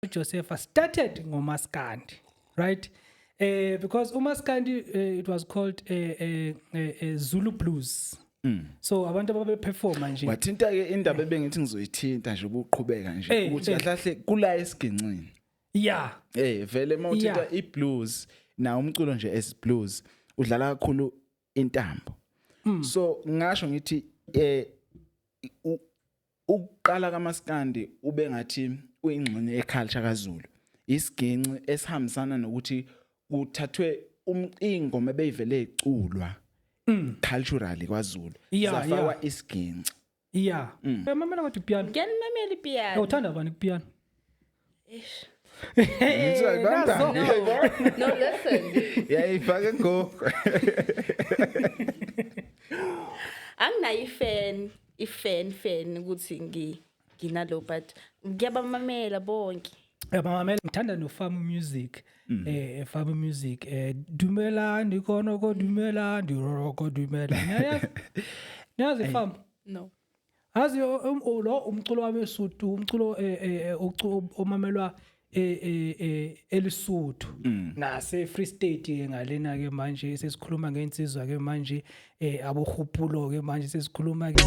Josepha started ngomaskandi, right? Because umaskandi, it was called Zulu blues. So abantu ababeperforma nje. Wathinta ke indaba ebengithi ngizoyithinta nje ubuqhubeka nje ukuthi kahle kahle kula esiginqini. Vele mawuthinta iblues na umculo nje as blues udlala kakhulu intambo. So ngisho ngithi ukuqala kaMaskandi ube ngathi uyingxenye yeculture kaZulu. Isiginci esihambisana nokuthi kuthathwe ingoma ebeyivele iculwa culturally kwaZulu zafakwa isiginci. Yeah. Mamela kodwa ipiano. Ngiyanimamela ipiano. Uthanda bani kupiano? Eish. Ngizayibamba. No, listen. Yayifake ngoku. Anginayo ifan, ifan fan ukuthi nginalo, but ngiyabamamela bonke. Yabamamela, ngithanda no Farm Music. Farm Music, dumela ndikono ko dumela ndiroko dumela. Niyayazi? Niyazi Farm? No. Azi lo umculo wabeSuthu, umculo omamelwa eLesotho nase Free State ke ngalena ke manje sesikhuluma ngensizwa ke manje, abohupulo ke manje sesikhuluma ke.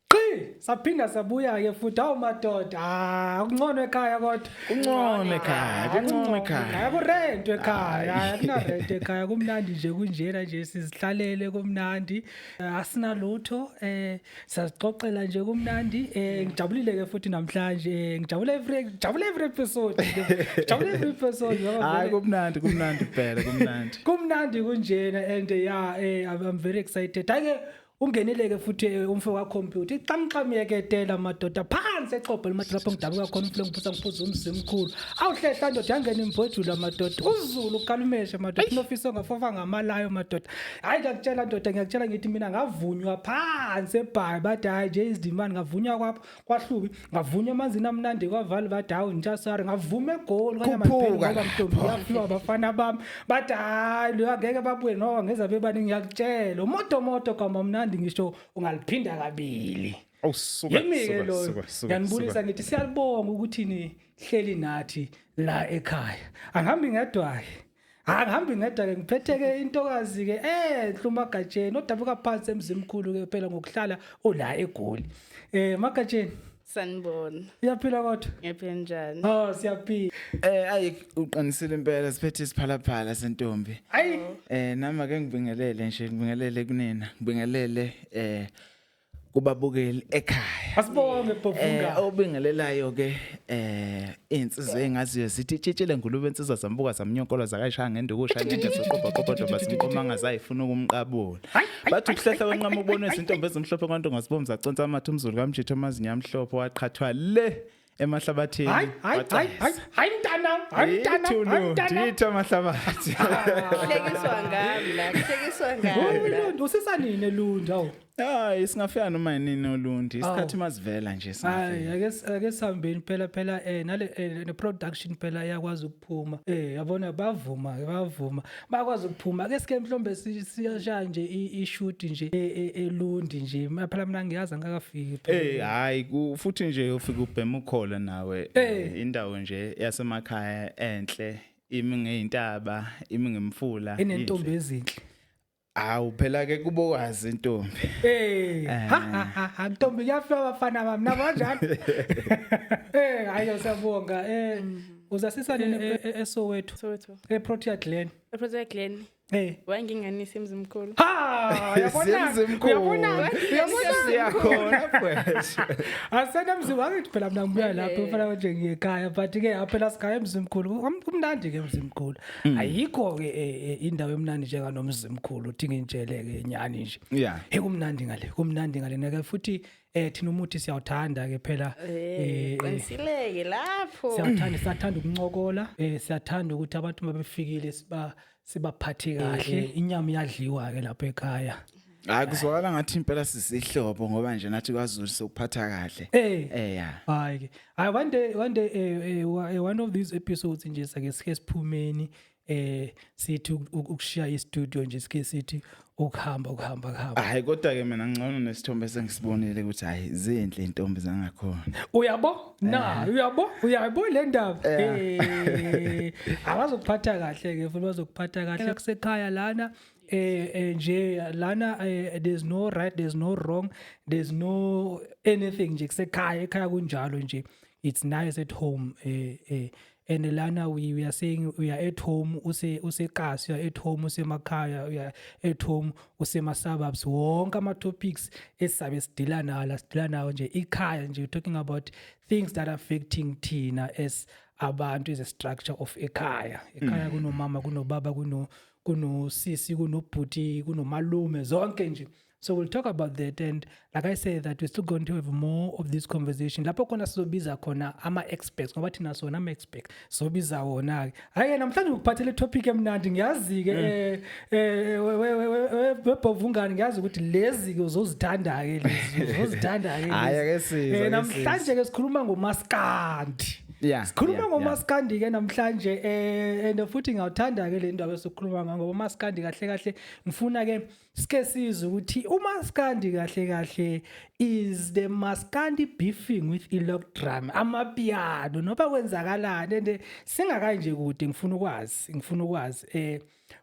Qi, saphinda sabuya ke futhi. Awu madoda, kungcono ekhaya kodwa. Kungcono ekhaya, kungcono ekhaya. Akurent ekhaya, akuna rent ekhaya, kumnandi nje kunjena nje sizihlalele kumnandi. Asinalutho, siyazixoxela nje kumnandi. Ngijabulile ke futhi namhlanje, ngijabule every episode. Ngijabule every episode ngoba Hayi, kumnandi, kumnandi phela, kumnandi. Kumnandi kunjena and yeah, I'm very excited. Ake ungeneleke futhi, umfo ka computer ixamxam yeketela madoda phansi exobhe madoda lapho ngidabuka khona, umfule ngiphuza ngiphuza umzimkhulu. Awuhlehla ndoda, yangena imbhojula madoda, uZulu ukalumeshe madoda, unofisa ongafofa ngamalayo madoda. Hayi, ngiyakutshela ndoda, ngiyakutshela ngithi mina ngavunywa phansi eBhayi, bathi hayi nje izindimani, ngavunywa kwapho kwaHlubi, ngavunywa emanzini amnandi kwavali, bathi hawu ntsha, ngavuma eGoli. Khuphuka Ngoba ntombi yafiwa abafana bami, bathi hayi lo angeke babuye no ngeza bebaningi. Ngiyakutshela umoto moto gama mnandi, ngisho ungaliphinda kabili. Awusuka. Yimi-ke loyo. Suka, suka. Ngiyanibulisa, ngithi siyalibonga ukuthi nihleli nathi la ekhaya. Angihambi ngedwa-ke, angihambi ngedwa-ke, ngiphethe-ke intokazi-ke enhle uMagatsheni odabuka phansi eMzimkhulu-ke phela ngokuhlala ola eGoli. Magatsheni. Sanibona. Uyaphila kodwa? Ngiyaphila, njani? Oh, siyaphila. Ayi, uqinisile impela, siphethe isiphalaphala sentombi. Hayi. Nami ake ngibingelele nje, ngibingelele kunina, ngibingelele kubabukeli ekhaya. Asibonge bhovunga. Obingelelayo ke insizwa engaziyo sithi tshitshile ngulube, insizwa zambuka zamnyonkolo zakayishaya ngenduku shaya ngenduku qoba qoba ndoba sinqoma ngazayifuna ukumqabula. Bathi ukuhlehla kwenqama ubonwe izintombi ezimhlophe kwanto ngasibomvu zaconsa amathe, umzulu kamjitho amazinyo amhlophe waqhathwa le emahlabathini. Hayi hayi hayi hayi hayi mntanam, hayi mntanam, hayi mntanam. Ditho amahlabathi. Kuhlekiswa ngami la, kuhlekiswa ngami la. Ulundi usisa nini eLundi, awu? Hayi, singafika noma yinini oLundi, isikhathi masivela nje Hayi, singafika. ake sihambeni phela phela, nale ne production phela iyakwazi ukuphuma. Yabona bavuma ke, bavuma. Bakwazi ukuphuma. Ake sike mhlombe siyashaya nje i-shoot nje eLundi nje. Phela mina ngiyazi, angakafiki phela. Hayi, futhi nje ufika ubhema ukhola nawe. Indawo nje yasemakhaya enhle, imi ngeyintaba, imi ngemfula. Inentombi ezinhle. Awu phela ke kubokazi intombi. Ha ha ha ha, ntombi kuyafika abafana bami nabo kanjani? Hayi, siyabonga. Uzasisa nini eSoweto? Soweto. EProtea Glen. EProtea Glen. Wanginganisa eMzimkhulu. Ha, uyabona? Siyemzimkhulu. Uyabona? Uyabona? Siyakhona mfethu. Asena emzimkhulu, angithi phela mina ngibuya lapho phela nje ngiyekhaya, but ke phela sikhaya eMzimkhulu. Kumnandi ke eMzimkhulu. Ayikho ke indawo emnandi njenganomzimkhulu, uthi ngintshele ke nyani nje. Hey, kumnandi ngale, kumnandi ngale nake futhi, thina umuthi siyawuthanda ke phela. Qinisileke lapho. Siyathanda, siyathanda ukuncokola, siyathanda ukuthi abantu mabefikile siba Sibaphathe kahle, inyama iyadliwa ke lapha ekhaya. Hayi, kuzwakala ngathi impela sisihlobo, ngoba nje nathi kwaZulu sokuphatha kahle. Eh. Ya. Hayi ke, hayi, one day one of these episodes nje sake sike siphumeni, sithi ukushiya i-studio nje, sike sithi ukuhamba kuhamba. Hayi, kodwa ke mina ngcono nesithombe sengisibonile ukuthi hayi, zinhle intombi zangakhona. Uyabo na, uyabo le ndaba, abazokuphatha kahle ke futhi, bazokuphatha kahle. Kusekhaya lana, nje lana, there's no right, there's no wrong, there's no anything nje. Kusekhaya, ekhaya kunjalo nje. It's nice at home, and lana we are saying we are at home, use usekasi, we are at home usemakhaya, we are at home usema suburbs. Wonke ama topics esisabe sidila nawo la, sidila nawo nje ikhaya nje. We're talking about things that are affecting thina as abantu, as a structure of ekhaya. Ekhaya kunomama, kunobaba, kunosisi, kunobhuti, kunomalume, zonke nje. So we'll talk about that, and like I said, that we're still going to have more of this conversation lapho khona sizobiza khona ama-experts, ngoba thina sona ama-experts, sizobiza wona-ke. Hhayi-ke, namhlanje ngikuphathele topic emnandi. Ngiyazi-ke, webhovungane, ngiyazi ukuthi lezi-ke uzozithanda-ke, lezi uzozithanda-ke. Hhayi, ake sizwe, ake. Namhlanje-ke sikhuluma ngomaskandi. Sikhuluma ngomaskandi ke namhlanje, and futhi ngiyawuthanda ke le ndaba esikhuluma ngayo, ngoba umaskandi kahle kahle, ngifuna ke sike sizwe ukuthi umaskandi kahle kahle, is the maskandi beefing with i-log drum, amapiano, noba kwenzakalani? And singakayi nje kude, ngifuna ukwazi,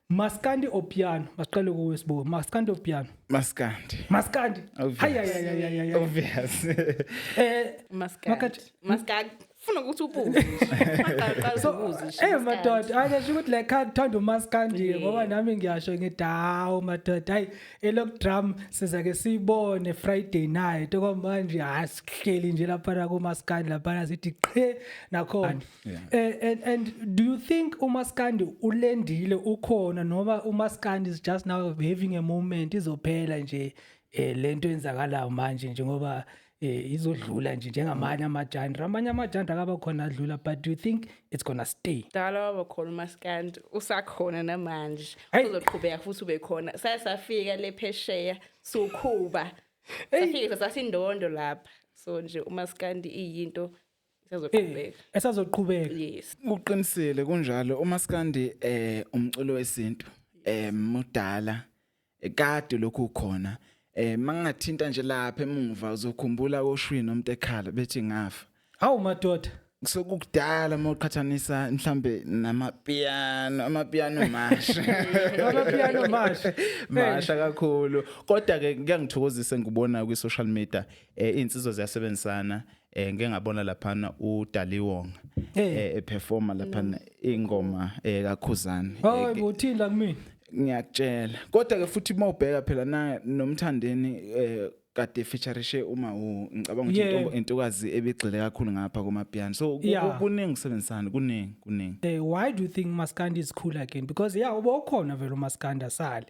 maskandi or piano? Masiqale kuwe, Sibo. Maskandi or piano? Maskandi. Maskandi. Obvious. Hayi, hayi, hayi, hayi, hayi. Obvious. Maskandi. Makati. Maskandi. Funa ukuthi ubuze nje. Maqala ubuze nje. Madoda, ake ukuthi like thanda umaskandi, ngoba nami ngiyasho ngithi hawu madoda, hayi, elog drum siza ke siyibone Friday night. Okwamanje hayi, sihleli nje lapha kumaskandi lapha, sithi qhe nakhona. And do you think umaskandi ulendile, ukhona, noma umaskandi is just now having a moment, izophela nje lento enzakalayo manje, njengoba izodlula nje njengamanye ama-genre, amanye ama-genre akaba khona adlula, but do you think it's gonna stay? Dala waba khona umaskandi, usakhona namanje. Hey. Uzoqhubeka futhi ube khona. Saya safika le phesheya sukhuba. Safika sasindondo lapha. So nje umaskandi iyinto isazoqhubeka. Esazoqhubeka. Yes. Uqinisile, kunjalo. Umaskandi umculo wesintu mudala, kade lokhu khona. Mangingathinta nje lapha emuva, uzokhumbula koshwini umuntu ekhala bethi ngafa. Hawu madoda. Sokukudala mawuqhathanisa mhlambe namapiano, amapiano masha. Amapiano masha. Masha kakhulu. Kodwa ke kuyangithokozisa ngibona kwi social media insizwa ziyasebenzisana. Ngeke ngabona laphana uDaliwonga eperforma laphana ingoma kaKhuzani. Hayi, uthini la kumina? Ngiyakutshela. Kodwa ke futhi mawubheka phela na nomthandeni kade featureishe uma u ngicabanga ukuthi intombo intokazi ebigxile kakhulu ngapha kumapiano, so kuningi kusebenzisana, kuningi, kuningi. Why do you think maskandi is cool again? Because yeah, uba ukhona vele umaskandi asali,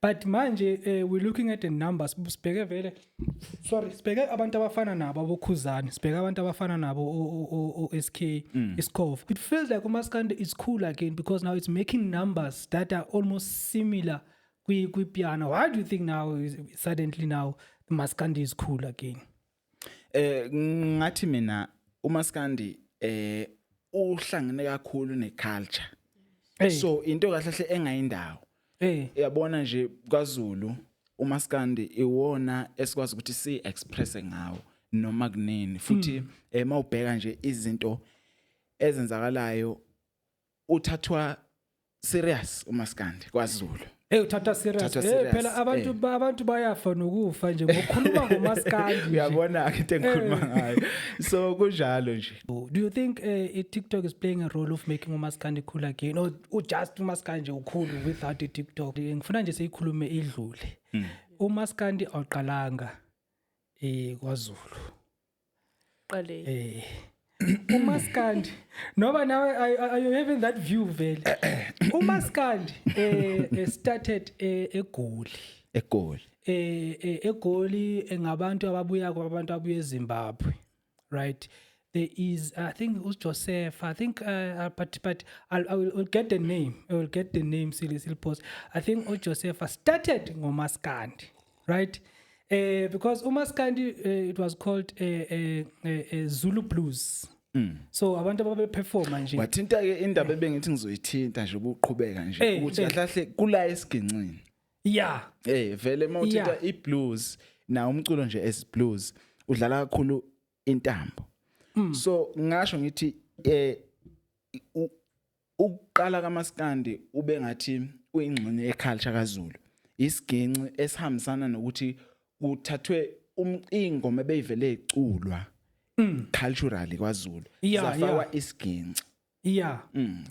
but manje we're looking at the numbers. Sibheke vele, sorry, sibheke abantu abafana nabo abokhuzani, sibheke abantu abafana nabo o SK Iskov. It feels like umaskandi is cool again because now it's making numbers that are almost similar kwi piano. Why do you think now suddenly now the maskandi is cool again? Ngathi mina umaskandi uhlangene kakhulu neculture. Hey. So into kahle hle engayindawo, uyabona nje kwaZulu umaskandi iwona esikwazi ukuthi si express ngawo noma kunini. Futhi mawubheka nje izinto ezenzakalayo, uthathwa serious umaskandi kwaZulu. Hey, uthatha serious. Uthathwa serious, Phela abantu abantu bayafa nokufa nje ngokukhuluma ngomaskandi nje. Uyabona ke into engikhuluma ngayo, so kunjalo nje. Do you think TikTok is playing a role of making umaskandi cool again, or just umaskandi nje ukhulu without i-TikTok? Ngifuna nje siyikhulume idlule. Umaskandi awuqalanga kwaZulu. Qale. Umaskandi, noba nawe are you having that view vele? Umaskandi started eGoli. eGoli. EGoli, ngabantu ababuya, kwabantu ababuya eZimbabwe, right? There is, I think, uJoseph, I think, but I will get the name. I will get the name, silly post. I think uJoseph started ngomaskandi, right? Because umaskandi, it was called Zulu blues. So abantu ababeperforma nje. Wathinta ke indaba ebengithi ngizoyithinta nje ubuqhubeka nje ukuthi kahle kahle kula esiginqini. Vele mawuthinta iblues na umculo nje as blues udlala kakhulu intambo. So ngisho ngithi ukuqala kaMaskandi ube ngathi uyingxenye yeculture kaZulu. Isiginci esihambisana nokuthi kuthathwe ingoma ebeyivele iculwa culturally kwaZulu zafakwa isiginci.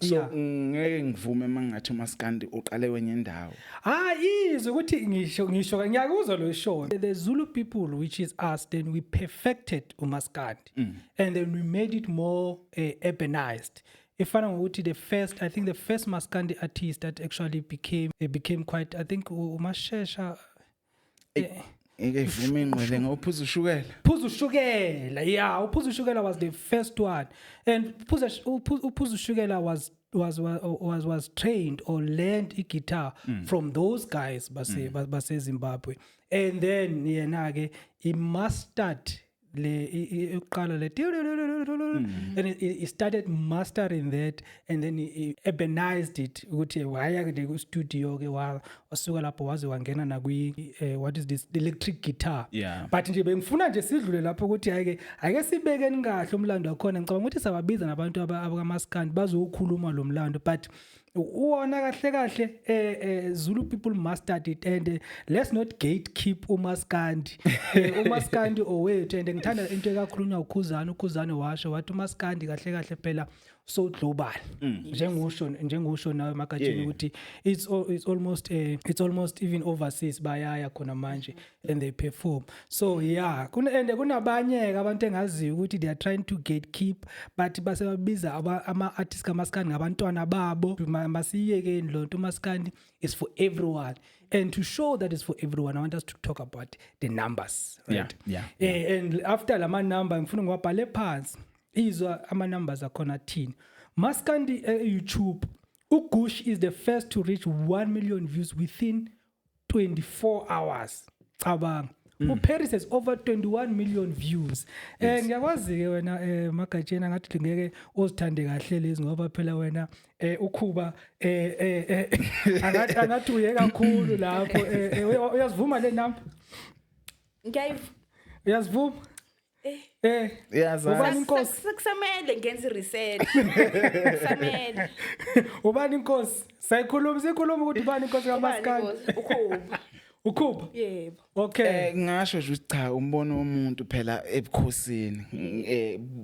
So ngeke ngivume mangathi uMaskandi uqale kwenye indawo. Ah, izwe ukuthi ngisho ngiyakuzwa lo show. The Zulu people, which is us, then we perfected uMaskandi. And then we made it more urbanized. Ifana ngokuthi the first, I think the first Maskandi artist that actually became quite, I think uMashesha. Ngeke ivume ingqwele ngophuza ushukela. Phuza ushukela, yeah, uPhuza ushukela was the first one. And uPhuza ushukela was trained or learned guitar from those guys base Zimbabwe. And then yena ke he mastered le yokuqala le, and he started mastering that, and then he urbanized it ukuthi waya ke ku studio ke, wasuka lapho waze wangena na kwi what is this, the electric guitar. But nje bengifuna nje sidlule lapho ukuthi hayi ke, ake sibekeni kahle umlando wakhona. Ngicabanga ukuthi sababiza nabantu abakamaskandi bazokhuluma lo mlando, but uwona kahle kahle Zulu people mastered it, and let's not gatekeep umaskandi. Umaskandi owethu, and ngithanda into ekakhulunywa uKhuzani. UKhuzani washo wathi umaskandi kahle kahle phela so global, njengosho nawe Makatsheni ukuthi it's almost even overseas bayaya khona manje and they perform. So yeah, kuna and kunabanye abantu engaziyo ukuthi they are trying to gatekeep, but base babiza ama artists kamaskandi ngabantwana babo. Masiyekeni lo nto. Umaskandi is for everyone, and to show that it's for everyone, I want us to talk about the numbers, right? And after lama number ngifuna ngiwabhale phansi. Izwa ama numbers akhona athini. Maskandi, YouTube, uGush is the first to reach 1 million views within 24 hours. Cabanga, uParis has over 21 million views. Ngiyakwazi ke wena, Magatsheni, ngathi ngeke uzithande kahle lezi ngoba phela wena ukhuba angathi uye kakhulu lapho. Uyazivuma le number? Ngiyayiv Uyazivuma? Iyazazi. Ubani inkosi? Kusamele ngenze i-research, kusamele. Ubani inkosi? Sayikhuluma, sikhuluma ukuthi ubani inkosi Ubani kaMaskandi? inkosi? Ukhuba. Ukhuba. Yebo. Okay. Ngasho nje ukuthi cha, umbono womuntu phela ebukhosini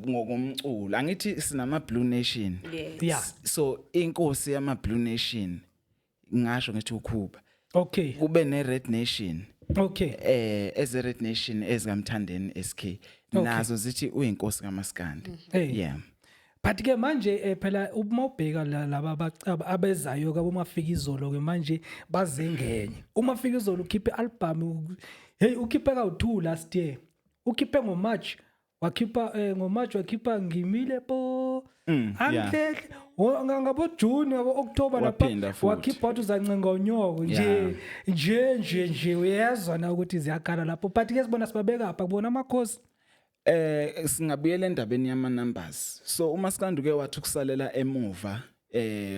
ngokomculo, angithi sinama Blue Nation? Yes. So inkosi yama Blue Nation ngasho ngithi ukhuba. Kube ne Red Nation. Eze Red Nation ezikaMthandeni SK nazo zithi uyinkosi kaMaskandi. Hey. Yeah. But ke manje phela uma ubheka laba abezayo ke, boMafikizolo ke manje bazengenye. UMafikizolo ukhiphe album, hey, ukhiphe kawu2 last year. Ukhiphe ngoMarch, wakhipha ngoMarch wakhipha Ngimile Po. Angihlehle ngabo June, ngabo October lapha Waphinda futhi. wakhipha wathi uzancenga unyoko nje. Nje nje nje uyezwa na ukuthi ziyakhala lapho, but ke sibona sibabeka apha kubona amakhosi. Singabuyela endabeni yama numbers. So uMaskandi ke wathi ukusalela emuva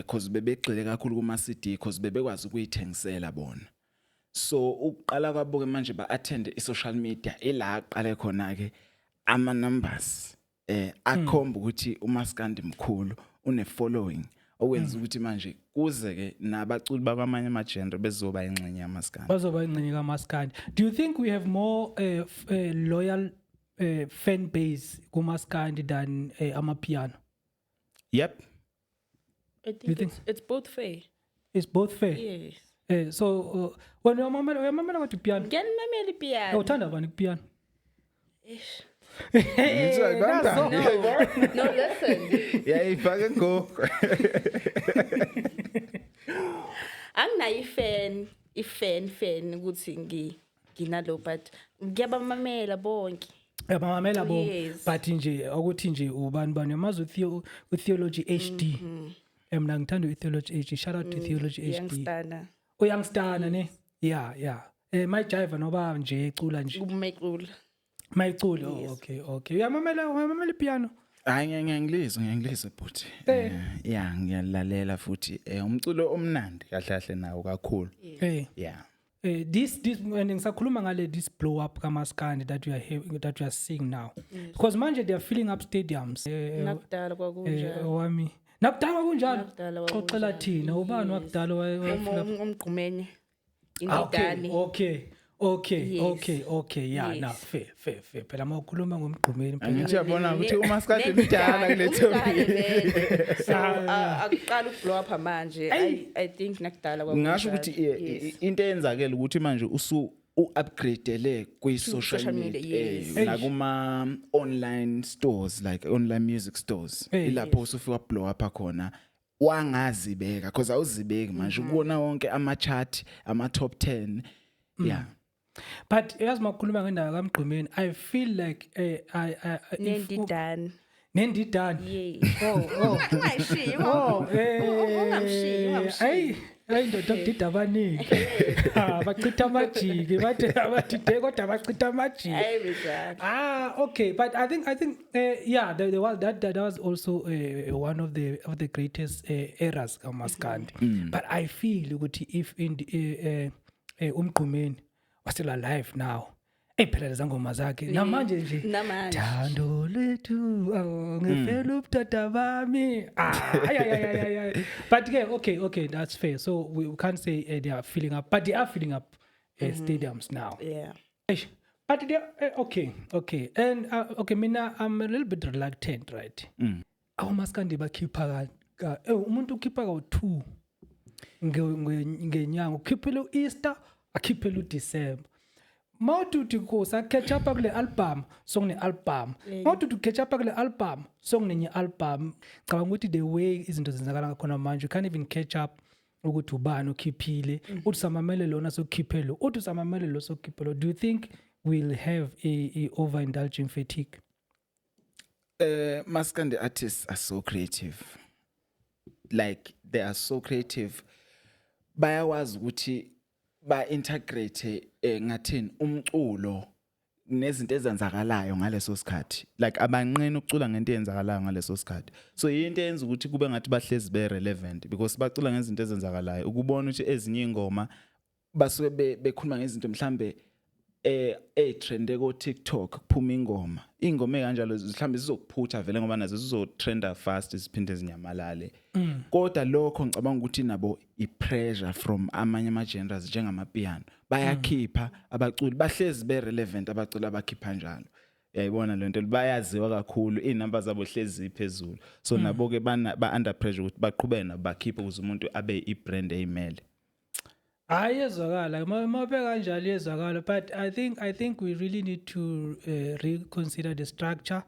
cause bebegxile kakhulu kuma CD, cause bebekwazi ukuyithengisela bona. So ukuqala kwabo ke manje ba attend i social media, ila aqale khona ke ama numbers akhomba ukuthi uMaskandi mkhulu, une following, okwenza ukuthi manje kuze ke nabaculi bakwamanye ama genre bezoba ingxenye yamaskandi. Bazoba ingxenye kaMaskandi. Do you think we have more loyal fan base kumaskandi than amapiano? Yep. I think Think it's both fair. It's both fair? Yes. So wena uyamamela kodwa ipiano? Ngiyanimamela ipiano. Uthanda bani kupiano? Eish. Nazo. No, listen. Yayifake ngoku. Anginayo i-fan fan ukuthi nginalo, but ngiyabamamela bonke. Yabamamela bo, but nje ukuthi nje ubani bani uyamazi uTheology HD. Mina ngithanda uTheology HD. Shout out to Theology HD. Youngstana. Uyangstana ne? Yeah. My jive noba nje ecula nje. Kumecula. Mayicula. Oh, okay. Uyamamela ipiano? Hayi, ngiyangilizwa bhuti. Yeah, ngiyalalela futhi umculo omnandi kahle kahle nawo kakhulu. Yeah. This and ngisakhuluma ngale this blow up kaMaskandi that we are having, that we are seeing now. Because manje they are filling up stadiums. Nakudala kwakunjalo. Wami. Nakudala kunjalo. Nakudala Xoxela kwakunjalo. thina, ubani wakudala wayefill up? Umgqumeni. Ah, okay, Indidane. Okay, yeah, now fair. Phela mawukhuluma ngomgqumeni phela. Angithi uyabona ukuthi uMaskandi mdala kule topic. So akuqala ukublow up manje. I think nakudala Ngingasho kwakunjalo. ukuthi into eyenzakele ukuthi manje usu u-upgradele kwi-social Social media, media, nakuma online stores, like online music stores, ilapho usufika blow up khona, wangazibeka because awuzibeki manje ukubona wonke ama chart, ama top 10, yeah. But yazi, makhuluma ngendaba kaMgqumeni, I feel like I if Nendidane. Nendidane. Yes. Oh. Ungayishiyi. Oh, Ungamshiyi, ungamshiyi. Ayi, ayi ndoda, kudida abaningi. Ah, bachitha amajiki, bathi abathide kodwa bachitha amajiki. Hayi bizarre. Ah, okay, but I think yeah, there was that was also one of the greatest eras kaMaskandi. But I feel ukuthi if in the, uMgqumeni was still alive now, hey, phela leza ngoma zakhe namanje nje. Namanje. Thando lethu, oh, ngifela ubudada bami. Ah, ay, ay, ay, ay, ay. But ke okay, that's fair. So we can't say they are filling up, but they are filling up stadiums now. Eish, but they okay, and okay, mina I'm a little bit reluctant, right? Awumaskandi bakhipha umuntu ukhipha kawu-2 ngenyanga, ukhiphela u-Easter, akhiphela uDecember. Mawuthi uthi nkosi catch up kule album, sokune album. Mawuthi uthi catch up kule album, sokunenye album. Cabanga ukuthi the way izinto zenzakala ngakhona manje, you can't even catch up ukuthi ubani okhiphile. Uthi samamele lona, sokukhiphe lo. Uthi samamele lo, sokukhiphe lo. Do you think we'll have a overindulging fatigue? Maskandi artists are so creative. Like, they are so creative. Bayakwazi ukuthi ba integrate ngathini umculo nezinto ezenzakalayo ngaleso sikhathi. Like, abanqeni ukucula ngento eyenzakalayo ngaleso sikhathi. So into eyenza ukuthi kube ngathi bahlezi be relevant because bacula ngezinto ezenzakalayo. Ukubona ukuthi ezinye ingoma basuke bekhuluma ngezinto mhlambe etrende ko TikTok, kuphuma ingoma, ingoma ekanjalo mhlambe zizokuphutha vele ngoba nazo zizotrenda fast, ziphinde zinyamalale. Kodwa lokho ngicabanga ukuthi nabo i-pressure from amanye ama genres njengamapiano, bayakhipha abaculi, bahlezi be relevant abaculi abakhipha njalo, uyayibona le nto, bayaziwa kakhulu, inamba zabo hlezi ziphezulu, so nabo ke bana ba under pressure ukuthi baqhubeke nabo bakhiphe ukuze umuntu abe i-brand eyimele. Hayi, yezwakala mabe kanjalo, yezwakala, but I think we really need to reconsider the structure.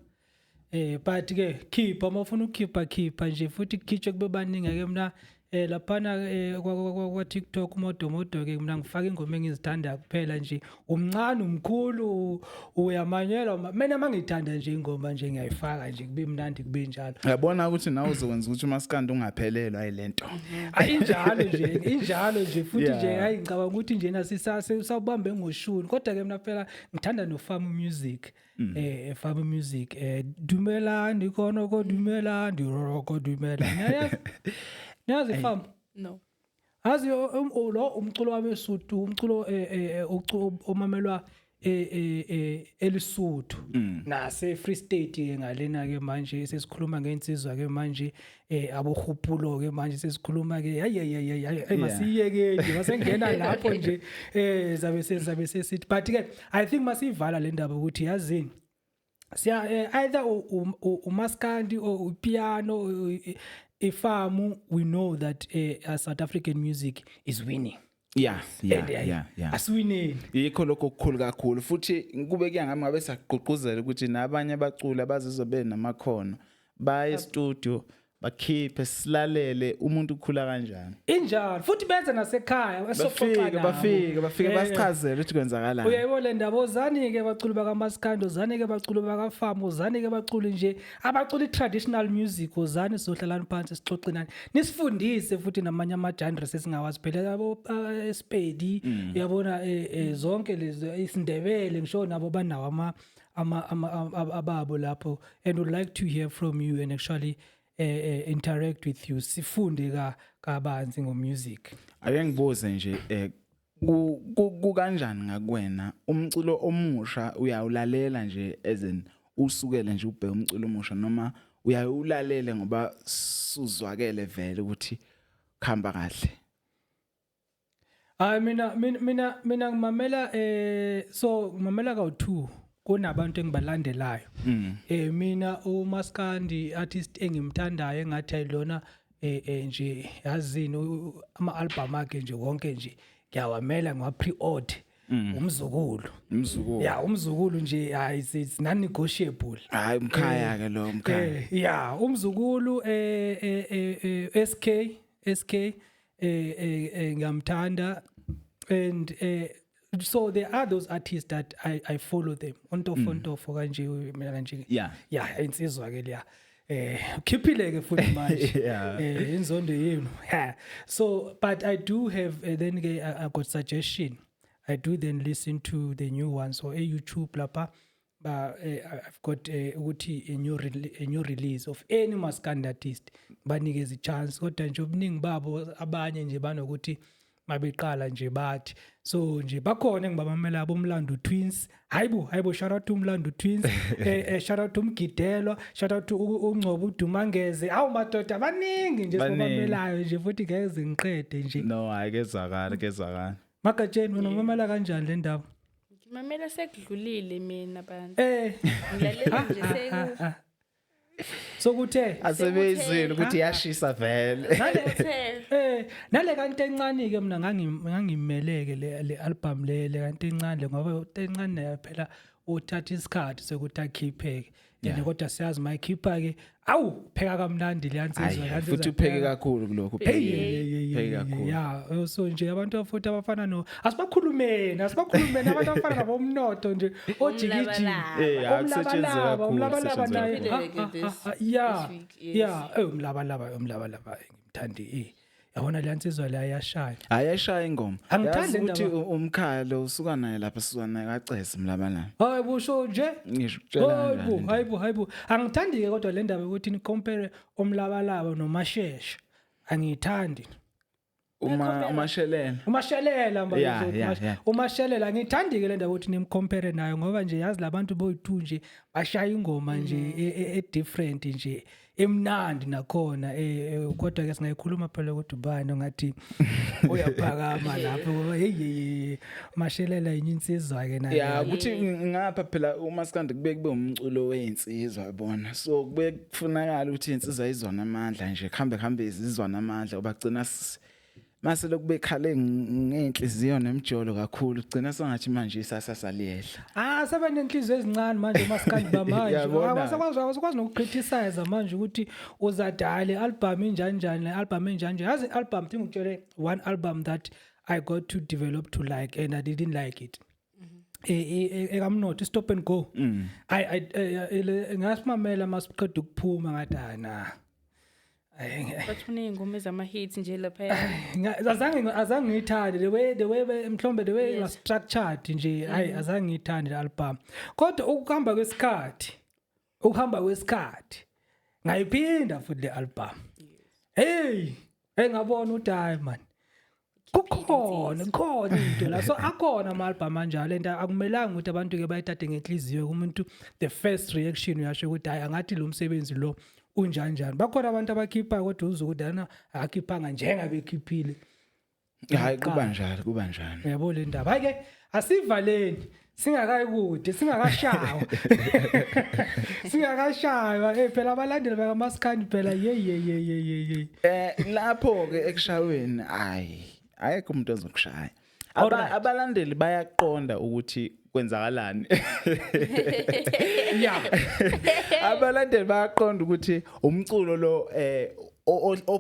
But ke khipha uma ufuna ukukhipha, khipha nje futhi kukhitshwe kube baningi ke. Mina laphana kwa TikTok umodomodo ke, mina ngifaka ingoma engizithanda kuphela nje, umncane, umkhulu, uyamanyelwa, mina mangithanda nje ingoma nje ngiyayifaka nje, kube mnandi, kube njalo. Uyabona ukuthi nawe uzokwenza ukuthi umaskandi ungaphelelwa yilento. Ayi, injalo nje, injalo nje futhi nje. Hayi, ngicabanga ukuthi nje nasisase usawubambe ngoshuni, kodwa ke mina phela ngithanda no farm music, farm music, dumela ndikhono ko dumela ndiroko dumela, niyayazi, niyazi farm? No. Azi lo umculo wabeSuthu, umculo omamelwa eLesotho nase Free State ke ngalena ke. Manje sesikhuluma ngensizwa ke manje, abohupulo ke manje sesikhuluma ke. Hayi hayi hayi hayi, masiyeke nje, masengena lapho nje, zabe sesithi, but ke I think masivala le ndaba ukuthi yazini siya either umaskandi or upiano, ifamu, we know that South African music is winning. And, asiwineni. Yikho lokho okukhulu kakhulu futhi kube kuya ngami ngabe siyagqugquzela ukuthi nabanye abaculi abazizwe benamakhono baye studio. Bakhiphe silalele umuntu ukhula kanjani. Injalo futhi benze nasekhaya esoxoxa Bafike nabo. bafike basichazele ukuthi kwenzakalani. Uyayibona le ndaba, ozani-ke baculi bakamaskandi, ozani-ke baculi bakafamu, ozani-ke baculi nje abacula i-traditional music, ozani sizohlalani phansi sixoxe nani, nisifundise futhi namanye ama-genres esingawazi phela, yabo, esipedi, uyabona, zonke lezi isiNdebele, ngisho nabo banawo ama ababo lapho, and would like to hear from you and actually interact with you, sifunde ka kabanzi ngo-music. Ake ngibuze nje, kukanjani ngakuwena umculo omusha? Uyawulalela nje, as in usukele nje ubheke umculo omusha, noma uyawulalele ngoba suzwakele vele ukuthi khamba kahle? Hayi, mina ngimamela, so ngimamela kawu2, kunabantu engibalandelayo. Mina uMaskandi artist engimthandayo engathi ayilona nje yazini, ama album akhe nje wonke nje ngiyawamela, ngiwa pre-order, umzukulu. Umzukulu. Ya, umzukulu nje, hayi, it's non negotiable. Hayi, umkhaya ke lo, umkhaya. Ya, umzukulu, SK ngiyamthanda, and so there are those artists that I follow them ontofo ntofo kanje mina kanje. Yeah, insizwa ke leya, ukhiphile ke futhi manje. Inzondo yenu. Ha. So but I do have, then ke I got suggestion, I do then listen to the new ones, so e YouTube lapha ba, I've got ukuthi a new release of any maskandi artist, banikeze chance, kodwa nje obuningi babo abanye nje banokuthi mabeqala nje bathi, so nje bakhona engibamamela, aboMlando Twins. Hayibo, hayibo, shout out to Umlando Twins, shout out to Umgidelwa, shout out to uNgcobo uDumangeze. Awu madoda, baningi nje. Baningi. Sibamamelayo nje futhi ngeke zingiqede nje. No, hayi, kezwakala, kezwakala. Magatsheni, wena umamela kanjani le ndaba? Ngimamela sekudlulile mina, bantu. Ngilalela nje seku Sokuthe Asebeyizwile ukuthi iyashisa vele. Sekuthe Nale kanti encane ke, mina ngangimeleke le album le kanti encane le, ngoba encane nayo phela uthatha isikhathi sokuthi akhipheke and kodwa siyazi mayikhipha ke, awu, pheka kamnandi le yansizwa. Hayi, futhi upheke kakhulu kulokhu. Hey, upheke hey, kakhulu. Yeah, so nje abantu futhi abafana no, asibakhulumeni abantu abafana nabomnotho nje, ojikijiki. Umlabalaba. Hayi, kusetshenzwe Umlabalaba, kakhulu, umlabalaba kusetshenzwe naye. Kakhulu. Ah, yeah. This week, yes. Yeah, umlabalaba, ngimthandi, yabona le nsizwa la iyashaya. Hayi, ayishaya ingoma. Angithandi Yazi le ukuthi ndaba. Umkhaya lo usuka naye lapha, suka naye kaceze mlabalaba. Hayi, busho nje. Ngisho ukutshela Hayibo. kanjani. Hayibo, hayibo, angithandi ke kodwa le ndaba ukuthi ni compare omlabalaba nomashesha, angiyithandi. Uma umashelela. Umashelela mba. Umashelela, angithandi ke le ndaba ukuthi nimcompare nayo, ngoba nje yazi labantu boyi2 nje bashaya ingoma nje e different nje, emnandi nakhona, kodwa ke singayikhuluma phela ukuthi ubani ngathi uyaphakama lapho, ngoba hey hey, hey, mashelela inye insizwa ke nayo. Ya, ukuthi ngapha phela umaskandi kube umculo weinsizwa, yabona, so kube kufunakala ukuthi insizwa izwana amandla nje, kuhambe kuhambe izizwana amandla, obagcina mase lokube khale ngenhliziyo nemjolo kakhulu, gcina sengathi manje isasasa liyehla. Ah, sebenenhliziyo ezincane manje umaskandi bamanje. Yabona. Awasakwazi nokucriticize manje ukuthi uzadala album injani njani, le album injani nje. Yazi album, ngikutshele one album that I got to develop to like and I didn't like it. Ekamnotho, Stop and Go. I ngasimamela masiqeda ukuphuma, ngathi ah na. Bathi uney'ngoma ezama-hits nje lapha. Azange ngiyithande the way mhlawumbe the way it was structured nje, hayi, azange ngiyithande le album, kodwa ukuhamba kwesikhathi ngayiphinda futhi le album. Hey, engabona ukuthi hayi man, kukhona kukhona into la, so akhona ama album anjalo, and akumelanga ukuthi abantu ke bayithathe ngenhliziyo. Umuntu the first reaction uyasho ukuthi hayi, angathi lo msebenzi lo unjani njani. Bakhona abantu abakhipha kodwa uzwe ukuthi ana akakhiphanga njengabekhiphile. Hayi, kuba njalo, kuba njalo. Uyabo le ndaba, hayi ke, asivaleni singakayi kude, singakashawa, singakashawa. Phela abalandeli bakamaskandi phela, ye ye ye ye ye ye. Lapho ke ekushaweni, hayi, ayekho umuntu ozokushaya. Alright. Abalandeli bayaqonda ukuthi Kwenzakalani? Yeah. Abalandeli bayaqonda ukuthi umculo lo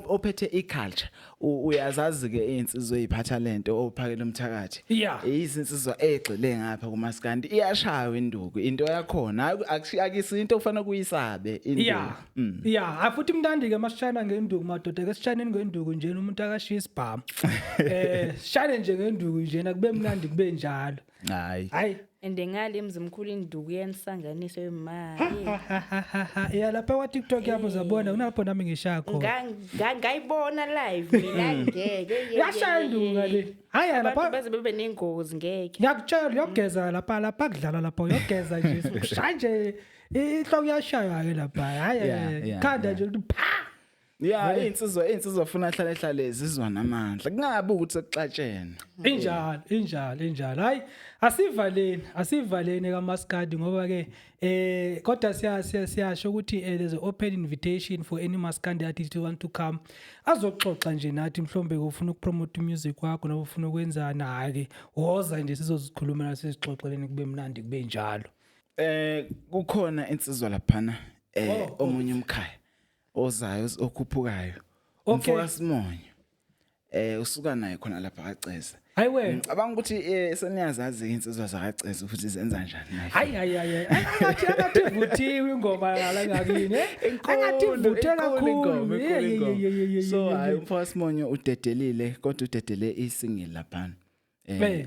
ophethe iculture. Uyazazi ke insizwe eziphatha lento ophakela umthakathi. Izinsizwa egxile ngapha kumaskandi, iyashaywa induku into yakhona. Akusinto okufanele kuyisabe induku. Yeah, afuthi mnandi ke masishayana ngenduku, madoda. Ke sishayaneni ngenduku nje, umuntu akashiya isibhamu. Sishayane nje ngenduku nje, kube mnandi, kube njalo. Hayi. Hayi. And ngale emzimkhulu induku yanisanganiso imali. Ya, lapha kwa TikTok yabo zabona kunalapho nami ngishaya khona. Ngayibona live mina, ngeke. Yashaya induku ngale. Hayi. Abantu Lapha baze bebe nengozi, ngeke. Ngiyakutshela, uyogeza lapha, lapha kudlala lapha, uyogeza nje. Ushaya nje inhloko iyashaywa ke lapha. Hayi. Khanda nje ukuthi pha. Ya, insizwa funa hlale hlale zizwa namandla, kungabi ukuthi sekuxatshene. Injalo, injalo, injalo. Hayi, asivaleni, asivaleni kaMaskandi ngoba ke kodwa siya siyasho ukuthi there's an open invitation for any maskandi artist who want to come azoxoxa nje nathi. Mhlombe ufuna ukupromote music wakho noma ufuna ukwenzana, hayi ke, woza nje sizozikhulumela, sizixoxeleni, kube mnandi, kube njalo. Kukhona insizwa laphana Oh. omunye umkhaya ozayo okhuphukayo. Umfoka Simonyo. Usuka naye khona lapha kaCeza. Hayi wena. Ngicabanga ukuthi seniyazazi insizwa zakaCeza ukuthi zenza njani naye. Hayi, hayi, hayi, angathi ivuthiwe ingoma la ngakini, eh, angathi ivuthe kakhulu. Yeah. So hayi, umfoka Simonyo udedelile, kodwa udedele isingle laphana.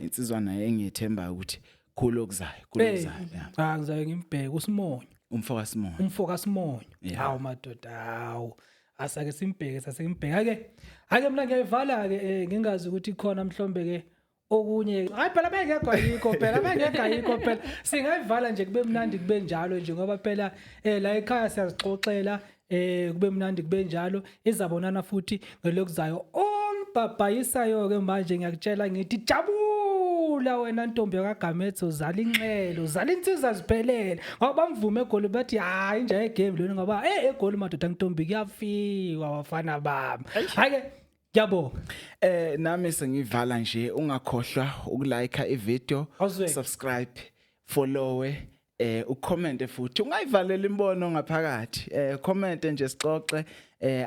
Insizwa naye engiyethemba ukuthi khulu okuzayo, khulu okuzayo. Yeah. Ah, ngizaye ngimbheke uSimonyo. Umfoka Simonyo. Umfoka Simonyo. Hawu madoda, hawu, asake simbheke, sase ngimbheke ake ake. Mina ngiyayivala ke, ngingazi ukuthi khona mhlombe ke okunye. Hayi phela, bengekho, ayikho phela, bengekho, ayikho phela. Singayivala nje, kube mnandi, kube njalo nje, ngoba phela la ekhaya siyazixoxela, kube mnandi, kube njalo. Izabonana futhi ngelokuzayo olibhabhayisayo ke. Manje ngiyakutshela, ngithi jabula wena ntombi yakaGametso, uzala inxelo, uzala insizwa ziphelele, ngoba bamvume eGoli, bathi hayi, inja yegame lona, ngoba eGoli madoda, ntombi, kuyafiwa wafana bami. Hayi ke, ngiyabonga. Nami sengivala nje, ungakhohlwa ukulike ivideo, Awuzweke. subscribe, follow, ucomment, futhi ungayivalela imbono ngaphakathi. Comment nje sixoxe,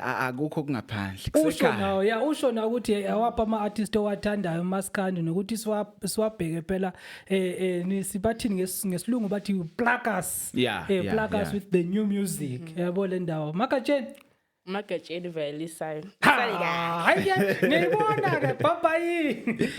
akukho kungaphandle. Usho Kusekhaya. nawo ya, usho na ukuthi awapha ama artist owathandayo umaskandi, nokuthi siwabheke phela, sibathini ngesilungu, bathi plug us, plug us with the new music, yabo le ndawo Magatsheni. Magatsheni vayelisayo. Hayi ke, niyibona ke, bye bye.